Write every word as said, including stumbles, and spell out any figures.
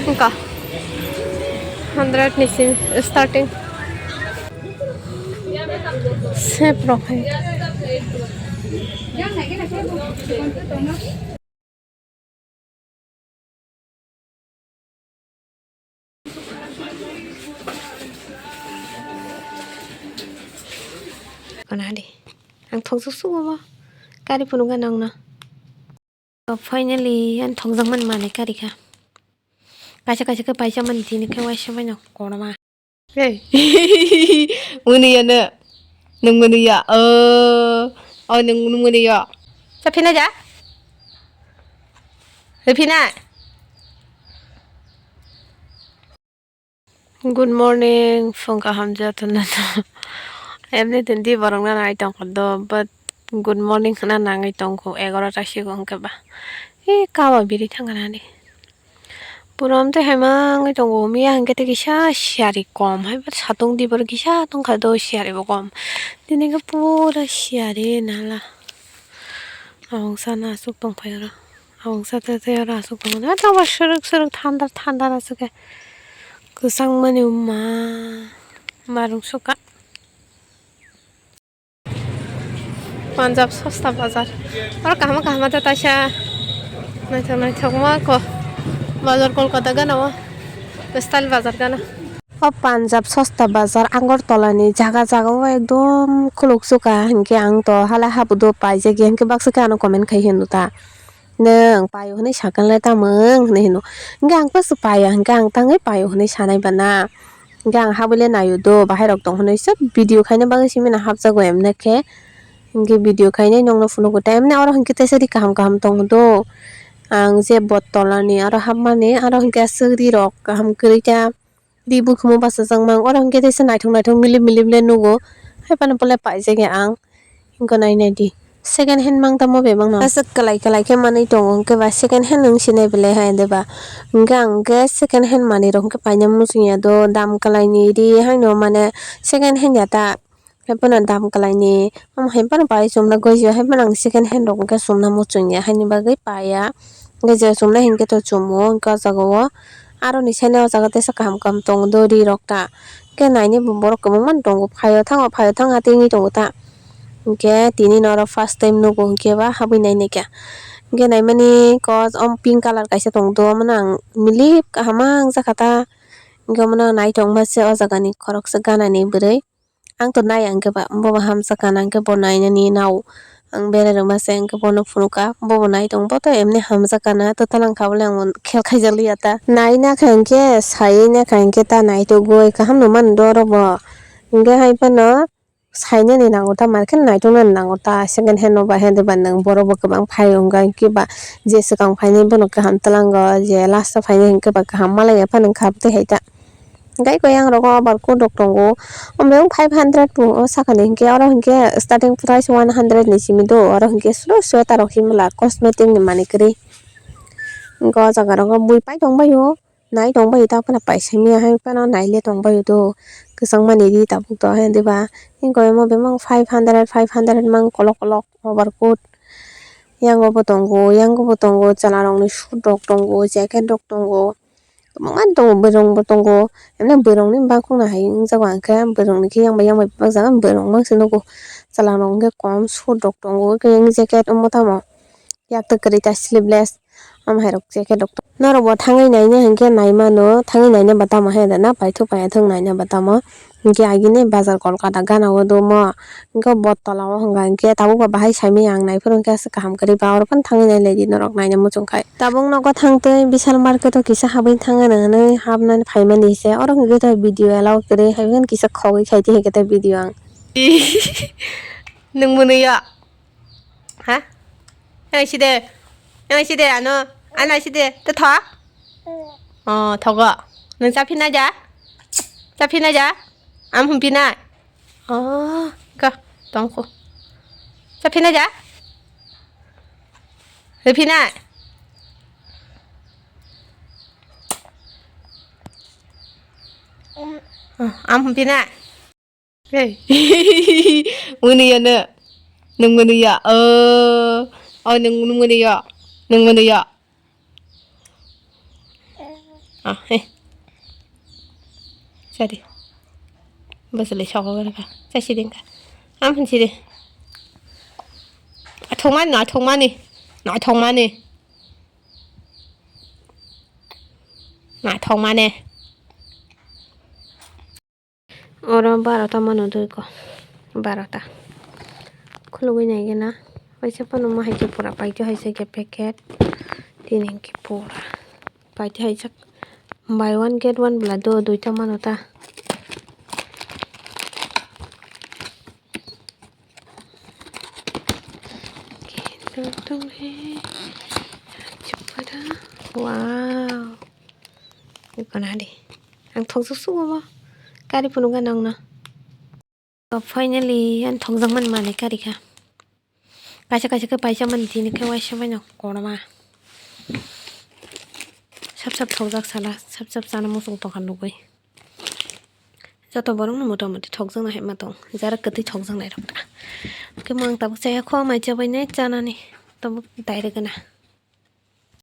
Wngkha hundred ni simi starting. Sep rok hai. Ang thokjak sugo bo. Kari phunukgana wngna. Oh, finally, ang thokjakmani manwi karikha. Kaisa kaisa khe paisa mani tini khe waisa mano kotorma. Hey. Mwnwi ya no? Nwng mwnwi ya? Oh, oh, nwng, nwng mwnwi ya? Cha phina ja? Phina? Good morning, phung kaham jotono. Emni din di borok na nai tongkha do, but good morning hwnna nangwi tongkho, egarota sigo hwnkhe ba. E kawa biri thangkha nani. Pura amtwi hai mangwi tongo, miya hwnkhe tei kisa siyari kom hai, but satung di borok kisa tongkha do, siyari bo kom. Tini khe pura siyari nala. Abong sana aswk tongphai oro. Abong sa tei tei oro aswk tongo. Jotobo srwk srwk thandar thandar aswk khe. Kwchangmani wngma marung sukha. Punjab sosta bazar. Oro kaham kaham ta taisa. Naithok naithok ma ko. Bazar Kolkata gana o. Style bazar gana. O Punjab sosta bazar Agartala ni jaga jaga o ekdom khuluk sukha hinkhe ang to hala habudo paijak ya hinkhe baksa khe ano comment khai hinwi ta. Nwng paio hwnwi sakha le tamo wng hwnwi hino. Hinkhe ang bwswk paiya hinkhe ang tangwi paio hwnwi sanai bana. Hinkhe ang habwi le naio do, bahai rok tong hwnwi se video khaina bagwi simi no hapjago emne khe. Hinkhe video khainai nokno phunukgo ta emne oro hinkhe teisa ri kaham kaham tongo do. Ang je botol ani aro hapmani aro hinkhe aswk ri rok kaham kwrwi ta. Ri bukumu bachajak mang. Oro hwnkhe teisa naithok naithok milip milip le nugo. Hai phano bolai paijak ya ang. Hinko nai nai di. Second hand mang tamo bebak no. Aswk kwlai kwlai khe manwi tongo hwnkhe ba second hand wng sinai belai hai de ba. Hwnkhe ang hwnkhe second hand manwi rok hwnkhe paina muchung ya do. Dam kwlai ni ri haino mane second hand ya ta. Hai phano dam kwlai ni, omo hai phano pai chumna gojio, hai phano ang second hand rok hwnkhe chumna muchung ya, haini bagwi paiya. Hwnkhe je chumnai hinkhe to chumo, hwnkhe o jaga o aroni sani o jaga teisa kaham kaham tongo do ri rok ta. Hwnkhe nainai bo borok kwbangma tongo, phaio thango, phaio thangha tei wngwi tongo ta. Hwnkhe tini no oro first time nugo hwnkhe ba habwi nainaikha. Hwnkhe naimani kos o pink colour kaisa tong do, omono ang milip kaham ma wngjakha ta. Hwnkhe omono nai tongma se o jaga ni khoroksa gana ni bwrwi. Ang to nai ang khe ba, bobo hamjakha na, ang khe bo nainani nao. Ang berai rwma se ang khe bono phunukha, bobo nai tong, bo to emni hamjakha na, to talang kha bole ang khel khaijak liya ta. Nai na kha hinkhe, sai na kha hinkhe ta naitugwi, kaham no mano do oro bo. Hinkhe hai phano sainani nango ta, mar khe naitoknani nango ta, second hand no ba, hai de ba nwng borok bo kwbang phai wngkha, hinkhe ba je swkang phainai bono kaham twlango, je last o phainai hinkhe ba kaham malai ya phano wngkha, tei hai ta. Gai koi ang rogo overcoat rok tongo. Omreng five hundred pung o sakani hinkhe oro hinkhe starting price one hundred ni simi do. Oro hinkhe sro sweater rok himla cosmetic ni manwi kwrwi. Hinkhe o jaga rogo bui pai tongbaio. Nai tongbaio ta phano paisa miya hai phano naile tongbaio do. Kwchangmani ri tabuk do hai diba. Hinkhe omo bemang five hundred, five hundred mang kolok kolok overcoat. Yango bo tongo, yango bo tongo, chwla rokni suit rok tongo, jacket rok tongo. Kwbangma tongo, bwrwng bo tongo. Emne bwrwngni bakungna hai wngjago, hwnkhe bwrwngni khe yang bai yang bai bebak jaga bwrwng mangsi nugo. Chwla rok hwnkhe kom suit rok tongo, khe jacket omo tamo. Yak ta kwrwi ta sleeveless. Omo hai rok jacket rok tongo. Norok bo thangwi naina hinkhe nai mano, thangwi naina ba tamo hai rwna paithak paithak naina ba tamo. Hinkhe agini bazar Kolkata gana o do omo. Hinkhe bo tola o hwnka hinkhe tabuk ba bahai saimanya ang naiphuru hinkhe aswk kaham kwrwi ba oro phano thangwi nai lai di norok naina muchung khai. Tabuk nogo thang twi Vishal market o kisa habwi thang gana hinwi habnani phaimani se oro hinkhe video allow kwrwi hai phano kisa khogwi khai di hinkhe video ang. Nwng mwnwi ya? Ha? Nai si de. Nai si de ano. Ano si de. Te tho. Oh, thogo. Nwng cha phina ja? Cha phina ja? Am hum phina? Oh, ka. Tong ko. Cha phina ja? Re phina? Oh, am hum phina? Hey. Mwnwi ya no? Nwng mwnwi ya? Oh, oh, nwng, nwng mwnwi ya? Nwng mwnwi ya? Ah, eh. Jadi. Bwswlwi sokogwi rwkha. Chai siding kha. Am phan sidi. Athongmani, naithokmani. Naithokmani. Naithokmani. Oro barota mano dui ko. Barota. Khulugwi naigena. Waisa phano ma hai khe pura paikhe hai se khe packet. Tini hwnkhe pura. Paikhe hai sak. Buy one get one bwla do duita mano ta. Wow. Gana di. Ang thokjak sugo bo. Kari phunukgana wngna. To finally, ang thokjakmani manwi karikha. Kaisa kaisa khe paisa mani tini khe waisa mano korma. Sap sap thokjak sala, sap sap chana muchung tongkha nugwi. Joto borokno mota moti thokjakna hai ma tong, jara kwtwi thokjaknai rok ta. Khe mang tabuk chaya kho mai chabai nai chanani, tabuk direct gana.